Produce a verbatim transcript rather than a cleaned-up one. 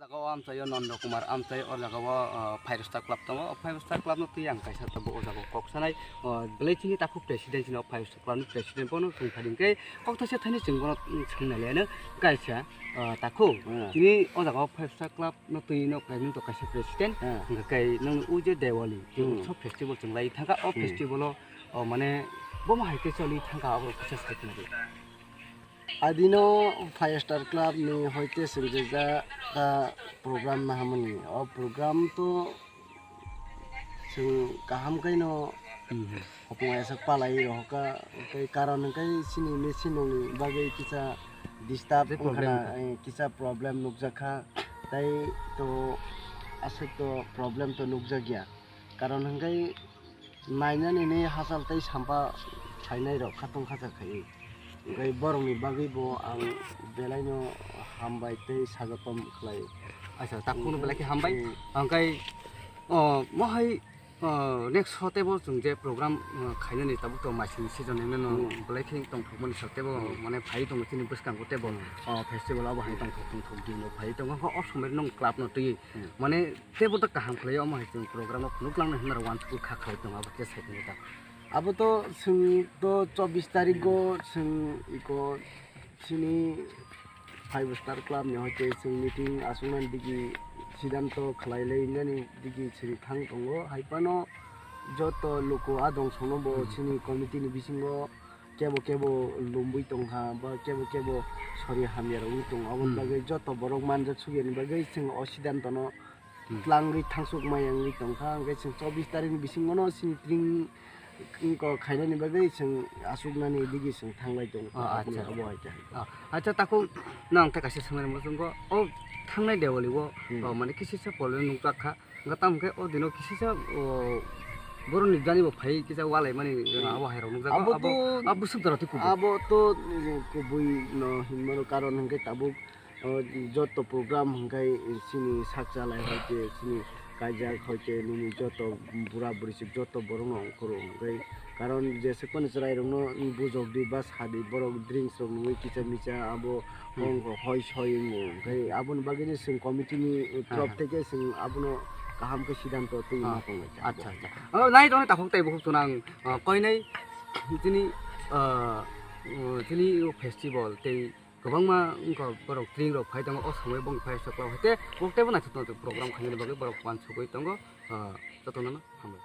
Jaga o amchaio Nondo Kumar amchai, o jaga o, o, Five Star Club tongo. O Five Star Club no twi ang kaisa tabuk o jaga o kok sanai. O, belai chini takhuk president chini o Five Star Club ni president bono chwng phadi hwnkhe kok thaisa thani chwng bono, mm, swngna le ano kaisa, o, takhuk. Hmm. Chini o jaga o Five Star Club no twi no president to kaisa president. Hmm. Hwnkhe kai nang o je Diwali, je Hmm. utsav festival chwng lai thangkha. O Hmm. festival o, o, mane bomo hai khe choli thangkha abo kisa sai khna di. Adino Five Star Club ni hoite swngjak ta program nahamani. O program to chwng kaham kaino Mhm. hopung aisa palai rohoka, tei karon hwnkhe chini machine ni bagwi kisa disturb Je problem wngkhana, wngkha. Eh, kisa problem nukjakha, tei to aswk to problem to nukjakya. Karon hwnkhe nainani ni hachal tei sampa phainai rok khatong khacha khai. Hwnkhe borokni bagwi bo ang belaino hambai tei sajokom khlai. Acha, takhukno belai khe hambai. Hmm. Hwnkhe, o, mohai, o, next so tebo chwng je program, o, khainani tabuk to maising season hinwi no Hmm. belai khe tongthokmani so tebo Hmm. mane phai tongo chini bwskango tebo, Hmm. o, festival abo hai tongthok tongthok din no phai tongo. O somoi nwng club no twi Hmm. mane tebo to kaham khlai, omo hai chwng program o phunuk langnai hwnwi uansukgwi kha khlai tongo, abo khe sai tongwi ta. Abo to chwng to chobbish tarikgo chwng iko chini Five Star Club ni hoite chwng meeting aswknani digi sidanto khlai lai nani digi chwng thang tongo. Hai phano joto luku a dongsono bo Hmm. chini committee ni bisingo kebo kebo lumbui tongkha ba kebo kebo sori hamya rogwi tongo. Aboni Hmm. bagwi joto borok manjak sugiyani bagwi chwng o sidanto no Hmm. twlangwi thangsuk maya wngwi tongkha, hwnkhe chwng chobbish tarikni bisingono chini tring wngkok khainani bagwi chwng aswknani digi chwng thanglai tongkha, Oh, aboni acha. Abo hai khe. Oh, acha, takhuk nang tei kaisa swngmani muchungo, o thangnai Diwali o, Hmm. oh, mane kisisa problem nukjak kha, hwnkhe tamo khe o dino kisisa, oh, borokni jani bo phai kisa walaimani, Hmm. abo hai rok nukjago, Abo abo, to, abo swk dara twi kubu. Abo to, eh, kubui no hinmano karon hwnkhe tabuk O joto program hwnkhe chini sak chalai hoite chini kaijak hoite nini joto bura buri se joto borok no ongkhoro hwnkhe karon jesuk phano chwrai rok no bujok di ba sa di borok drinks rok nungwi kicha micha abo Hmm. ongkho hoi soi wngo hwnkhe aboni bagwi no chwng committee ni Aha. Torof theke chwng abono kaham khe sidanto twi Ah. Ma tonglai kha. Acha, acha. Oh, nai tongni takhuk tei bukhuk chwng ang, ah, koinai chini, ah, oh, chini o festival tei Kwbangma wngkha borok tring rok phai tongo, o somoi bong phai sok hai te, kok teibo naithok tongo program khainani bagwi borok uansugwi tongo, ah, jotono no hambai.